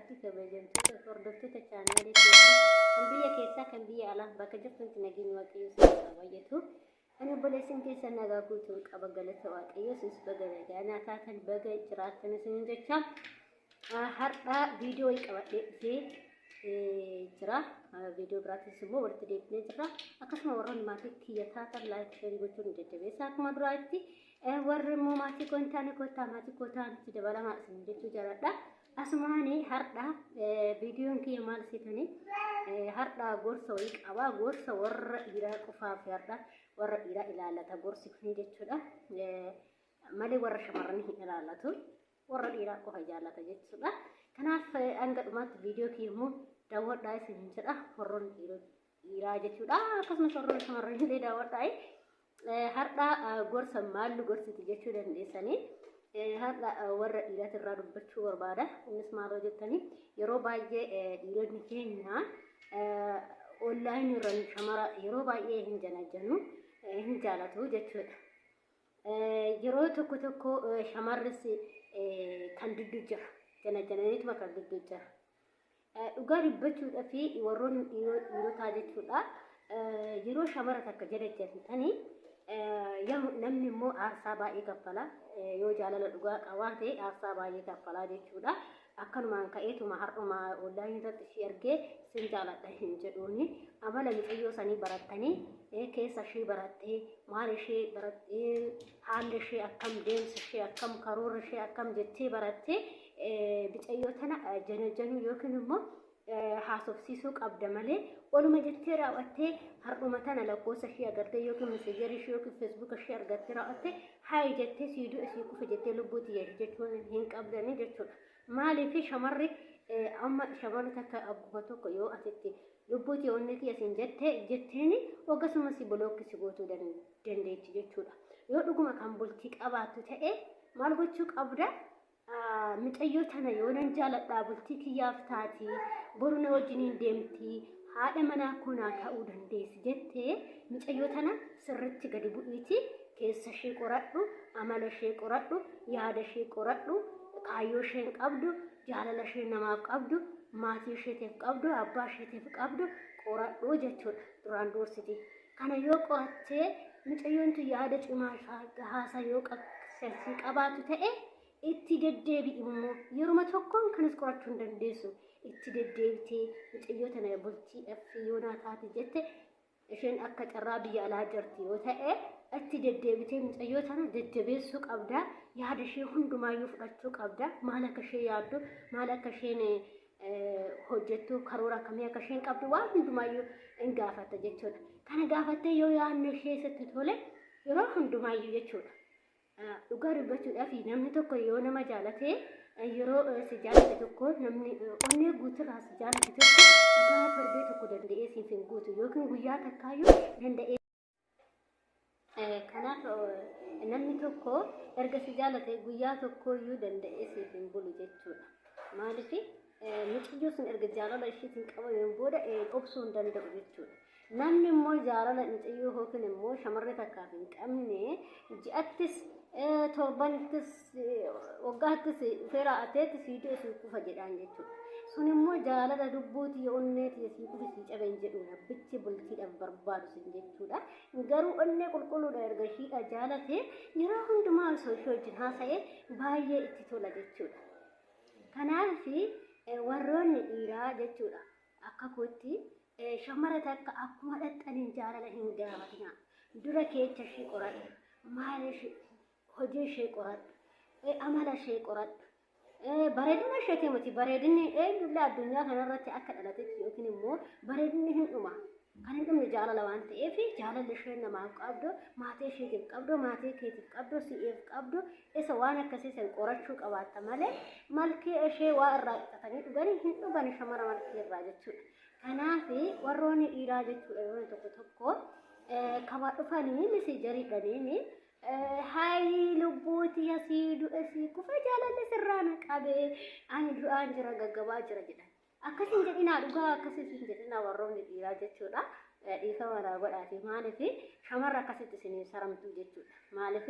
Fi kabajamtoota hordoftoota chaanaalii keessan kan biyya keessaa kan biyya alaa bakka jirtanitti nageenyi Waaqayyoo isin haa baay'atu. Ani obboleessin keessan nagaa guutuun qaba, galata Waaqayyoo. Isinis baga nagaa naa taatan, baga jiraattan isinin jecha. Har'a viidiyoo wayii qabadhee dhufee jira. Viidiyoo biraattis immoo walitti deebinee jirra. Akkasuma warroonni maatii kiyya taatan like, share gochuun jajjabeessa akkuma duraatti. Warri immoo maatii koo hin taane kottaa maatii koo ta'anitti dabalamaa isin jechuu jaaladha. Asumaani har'a viidiyoon kiyya maal seetanii, har'a gorsa wayii qaba. Gorsa warra dhiiraa qofaaf, har'a warra dhiiraa ilaallata gorsi kun jechuudha. Malee warra shamarranii hin ilaallatu. Warra dhiiraa qofa jaallata jechuudha. Kanaaf hanga dhumaatti viidiyoo kiyya immoo daawwadhaa isin jedha, warroonni dhiiraa jechuudha. Akkasumas warroonni shamarranii illee daawwadhaa. Har'a gorsa maallu gorsiti jechuu dandeessanii, har'a warra dhiiraati irraa dubbachuu barbaada. Innis maaloo jettanii, yeroo baay'ee dhiironni keenya onlaayinii irra shamara yeroo baay'ee hin janajjanu, hin jaalatu jechuudha. Yeroo tokko tokko shamarris kan diddu jira. Janajjananiituma kan diddu jira. Dhugaa dubbachuudhaaf warroonni dhiirotaa jechuudha. Yeroo shamara takka janajjantanii, namni immoo aarsaa baay'ee kaffala. Yoo jaalala dhugaa qabaate aarsaa baay'ee kaffalaa jechuudha. Akkanumaan ka'eetuma har'uma onlaayinii irratti ishee argee sin jaaladha hin jedhuuni. Amala mucayyoo sanii barattanii, keessa ishee barattee, maal ishee barattee, haalli ishee akkam, deemsi ishee akkam, karoorri ishee akkam jettee barattee mucayyoo tana janajanuu yookiin immoo haasofsiisuu qabda malee, oluma jettee raawwattee har'uma tana lakkoofsa ishee agartee yookiin messengerii ishee yookiin feesbuuka ishee argattee raawwattee hayi jettee sii du'e sii kufe jettee lubbuu tiyya jechuun hin qabdanii jechuudha. Maaliif, shamarri amma shamarri takka abbuma tokko yoo asitti lubbuu tiyya, onnee tiyya siin jette jetteeni, akkasuma si block si gootuu dandeechi jechuudha. Yoo dhuguma kan bultii qabaattu ta'e maal gochuu qabda? Mucayyoo tana yoo nan jaaladhaa, bultii kiyyaaf taati, boru na wajjiniin deemti, haadha manaa koo naa ta'uu dandeessi jettee, mucayyoo tana sirritti gadi bu'iiti keessa ishee qoradhu, amala ishee qoradhu, yaada ishee qoradhu, kaayyoo isheen qabdu, jaalala isheen namaaf qabdu, maatii isheetiif qabdu, abbaa isheetiif qabdu qoradhu jechuudha duraan dursiti. Kana yoo qorattee mucayyoon tun yaada cimaa haasaa yoo qabaatu ta'e, itti deddeebi'i immoo. Yeruma tokkoon kanas qorachuu hin dandeessu. Itti deddeebitee mucayyoo tana bultiidhaaf yoo naa taate jette, isheen akka carraa biyya alaa jirti yoo ta'e, itti deddeebitee mucayyoo tana jajjabeessuu qabda. Yaada ishee hundumaayyuu fudhachuu qabda. Maal akka ishee yaaddu, maal akka isheen hojjettu, karoora akkamii akka isheen qabdu waan hundumaayyuu hin gaafatta jechuudha. Kana gaafattee yoo yaadni ishee sitti tole yeroo hundumaayyuu jechuudha. Dhugaa dubbachuudhaaf namni tokko yoo nama jaalate, yeroo si jaalate tokko, namni onnee guuturraa si jaalate tokko dhugaa torbee tokko danda'ee siif hin guutu yookiin guyyaa takkaayyuu danda'ee. Kanaaf namni tokko erga si jaalate guyyaa tokkoyyuu danda'ee siif hin bulu jechuudha. Maaliif, mucayyoo sun erga jaalala isheetiin qabameen booda obsuu hin danda'u jechuudha. Namni immoo jaalala mucayyoo yookiin immoo shamarree takkaaf hin qabne ji'attis, torbanittis, waggaattis dhufee raa'ateetti sii du'e sii kufa jedhaan jechuudha. Sun immoo jaalala lubbuuti, onneeti, sii kufe sii cabe hin jedhu nabbichi bultiidhaaf barbaadu sin jechuudha. Garuu onnee qulqulluudha erga ishiidha jaalate, yeroo hundumaa osoo ishee wajjin haasa'e baay'ee itti tola jechuudha. Kanaaf warroonni dhiiraa jechuudha, akka kootti shamara takka akkuma dhaxxaniin jaalala hin gaafatina. Dura keecha ishee qoradhu. Maal ishee, hojii ishee qoradhu. Amala ishee qoradhu. Bareedina isheetii miti, bareedinni eenyullee addunyaa kanarratti akka dhalatetti yookiin immoo bareedinni hin dhuma. Kan hin dhumne jaalala waan ta'eef, jaalalli isheen namaaf qabdu, maatii isheetiif qabdu, maatii keetiif qabdu, si'eef qabdu, isa waan akkasii san qorachuu qabaatta malee malkii ishee waa irraa qixxatanii dhuganii hin dhugan shamara malkii irraa jechuudha. Kanaaf warroonni dhiiraa jechuudha, yeroo tokko tokko kama dhufanii misijariidhaniini hayi lubbuuti asii du'e sii kufe, jaalalli sirraa na qabee, ani du'aan jira, gaggabaa jira jedhan. Akkasin jedhinaa, dhugaa akkasis hin jedhinaa warroonni dhiiraa jechuudha. Dhiifama naa godhaati, maaliif shamarra akkasitti isin saramtuu jechuudha. Maaliif,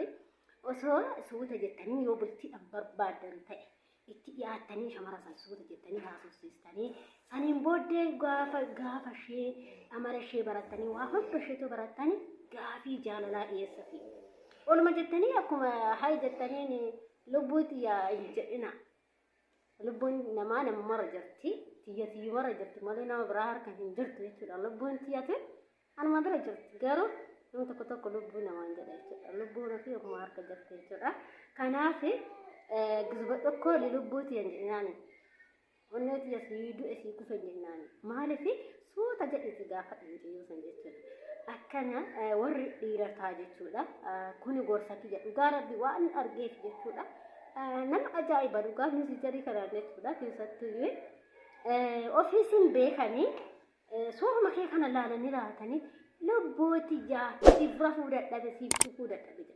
osoo suuta jettanii yoo bultiidhaaf barbaaddan ta'e, Itti dhiyaattanii shamara san suuta jettanii haasofsiistanii, saniin booddee gaafa gaafa ishee amala ishee barattanii, waa hunda isheetu barattanii, gaafii jaalalaa dhiyeessafi. Oluma jettanii akkuma hay jettaniin lubbuu tiyya hin jedhina. Lubbuun namaa namumarra jirti. Tiyya tiyyumarra jirti malee nama biraa harka hin jirtu jechuudha. Lubbuun tiyyate anuma bira jirti. Garuu namni tokko tokko lubbuu namaan jedha jechuudha. Lubbuun ofii ofuma harka jirti jechuudha. Kanaaf gizba tokko lubbuu tiyya hin jedhinaani. Onnee tiyya sii du'e sii kufe hin jedhinaani. Maaliif suuta jedhiti gaafa mucayyoo san jechuudha. Akkana warri dhiirataa jechuudha. Kuni gorsa kiyya, dhugaa rabbi waan argeef jechuudha. Nama ajaa'iba dhugaa miisijarii kanaan jechuudha, keessattuu ofiis hin beekanii soofuma kee kana laalanii laatanii lubbuu tiyyaa siif rafuu dadhabe, siif dhufuu dadhabe jedha.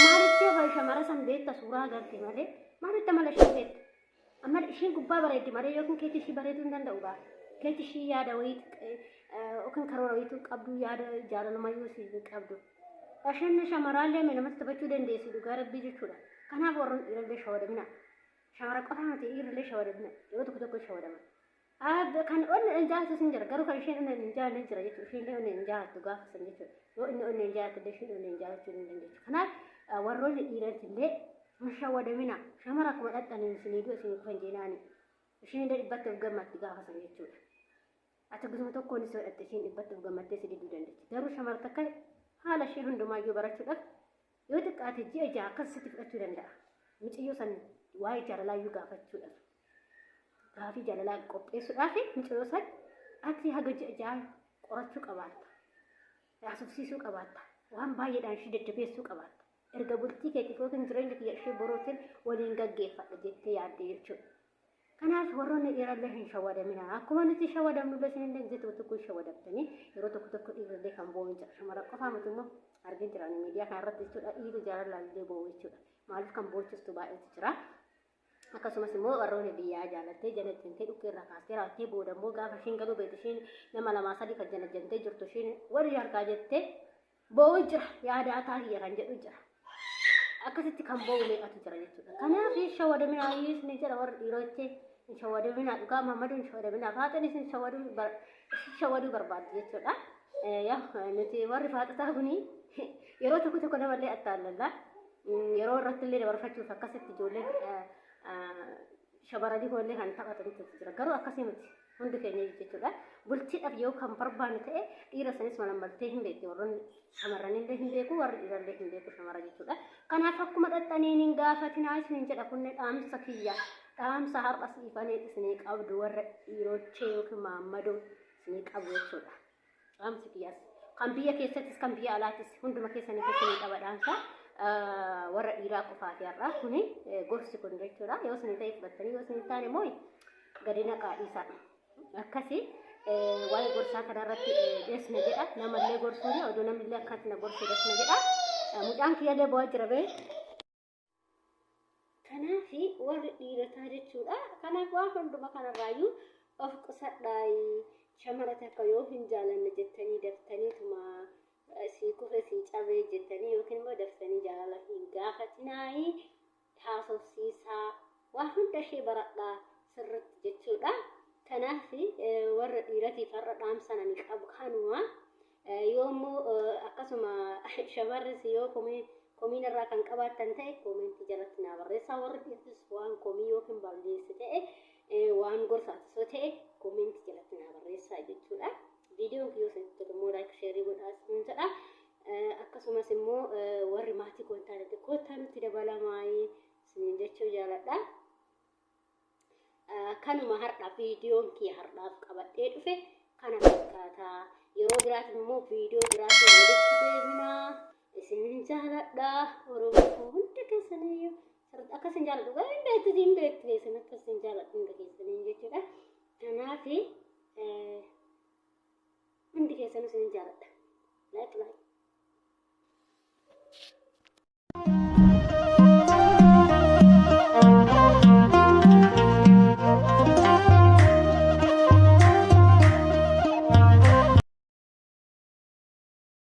Maalitti hafa shamara san beekta? Suuraa agarte malee maalitti amala ishee beekta? Amala ishiin gubbaa bareeddi malee yookiin keetti ishii bareeduu hin danda'u gaa. Keetti ishii yaada wayii yookiin karoora wayiitu qabdu, yaada jaalalumayyuu si qabdu. Isheen shamaraallee mee namatti taphachuu dandeessi, dhugaa rabbii jechuudha. Kanaaf warroon dhiirallee shawadamina. Shamara qofa miti, dhiirallee shawadamina. Yeroo tokko tokko shawadaman. Kan onni hin jaalatu sin jira, garuu kan isheen onni hin jaalanne jira jechuudha. Isheen illee onni hin jaalattu gaafa san jechuudha. Yoo inni onni hin jaalatu illee isheen onni hin jaalachuu hin dandeessu. Kanaaf warroonni dhiirati illee hin shawadamina. Shamara akkuma dhaxxaniin isinii du'a isinii kufan jeenaani. Isheen illee dhibbatti of gammatti gaafa san jechuudha. Ati gusuma tokkoon si godhatte, isheen dhibbatti of gammattee si diduu dandeechi. Garuu shamara takka haala ishee hundumaayyuu barachuudhaaf yoo xiqqaate ji'a 6 akkas sitti fudhachuu danda'a. Mucayyoo san waa'ee jaalalaayyuu gaafachuudhaaf. Gaafii jaalalaa qopheessuudhaaf mucayyoo san ati haga ji'a 6 qorachuu qabaatta. Haasofsiisuu qabaatta. Waan baay'eedhaan ishee jajjabeessuu qabaatta. Erga bultii keetiif yookiin jireenya kiyya ishee borootiin waliin gaggeeffadha jettee yaadde jechuudha. Kanaaf warroonni dhiirallee hin shawadamina. Akkuma nuti shawadamnu illee isinillee gisee tokko tokko hin shawadamtanii, yeroo tokko tokko dhiirrillee kan boo'u hin jira. Shamara qofaa miti immoo argin jirani miidiyaa kana irratti jechuudha. Dhiirri jaalalaan illee boo'u jechuudha. Maaliif kan boochistu baay'eetu jira. Akkasumas immoo warroonni biyyaa jaalattee jalajjantee dhukkee irraa kaastee raawwattee booda immoo gaafa isheen galuu beektu, isheen nama lamaa sadii kan jalajjantee jirtu, isheen warri harkaa jettee boo'u jira. Yaada ataa kiyya kan jedhu jira. Akkasitti kan boo'u meeqatu jira jechuudha. Kanaaf shawadaminaa ni jedha warri dhiirochee, hin shawadaminaa dhugaa. Mahammaduu hin shawadaminaa, faaxanis hin shawaduu barbaaddu jechuudha. Yaa nuti warri faaxataa kuni yeroo tokko tokko namallee attaallalla. Yeroo irratti illee dabarfachuuf akkasitti ijoolleen shamarranii kunillee kan taphatantu jira. Garuu akkasii miti hundi keenya jechuudha. Bultiidhaaf yoo kan barbaannu ta'e dhiira sanis malammaltee hin beekti. Warroonni shamarranillee hin beeku, warri dhiirallee hin beeku shamara jechuudha. Kanaaf akkuma dhaxxaniin hin gaafatinaa isin jedha. Kunne dhaamsa kiyya. Dhaamsa har'a siifanii isinii qabdu, warra dhiirochee yookiin maammadoo isinii qabu jechuudha. Dhaamsi kiyyaas kan biyya keessattis kan biyya alaatis hunduma keessaniif isinii qaba dhaamsa. Warra dhiiraa qofaati har'a kuni gorsi kun jechuudha. Yoo isinii ta'e fudhattanii, yoo isinii taane immoo gadi naqaa dhiisaa. Akkasi waa'ee gorsaa kanarratti deesna jedha. Namallee gorsuuni oduu namnillee akkatti na gorsu deesna jedha. Mucaan kiyyallee bu'aa jira bee. Kanaaf warri dhiirotaa jechuudha. Kanaaf waan hunduma kanarraayyuu of qusadhaa. Shamara takka yoo hin jaalanne jettanii daftaniituma sii kufe sii cabee jettanii yookiin immoo daftanii jaalala hin gaafatinaayi, haasofsiisaa, waa hunda ishee baradhaa sirriitti jechuudha. Kanaaf warra dhiiratiif har'a dhaamsa ani qabu kanuma. Yoo immoo akkasuma shamarris yoo komii komiin irraa kan qabaattan ta'e koomentii jalatti naa barreessaa. Warri dhiirtis waan komii yookiin balleesse ta'e, waan gorsaatis yoo ta'e koomentii jalatti naa barreessaa jechuudha. Viidiyoon kiyyoo isinitti tolu immoo like, share godhaa isin jedha. Akkasumas immoo warri maatii koo hin taanetti koottaa nutti dabalamaa isiniin jechuu jaaladha. Kanuma har'a viidiyoon kiyya har'aaf qabadhee dhufe kana fakkaata. Yeroo biraatiin immoo viidiyoo biraatiin walitti deebinaa. Isinin jaaladha. Oromoo koo hunda keessaniyyuu akka isin jaaladhu garuu hin beektu, hin beektu isin akka isin jaaladhu hunda keessanii jechuudha. Kanaaf hundi keessanuu isinin jaaladha. Like like.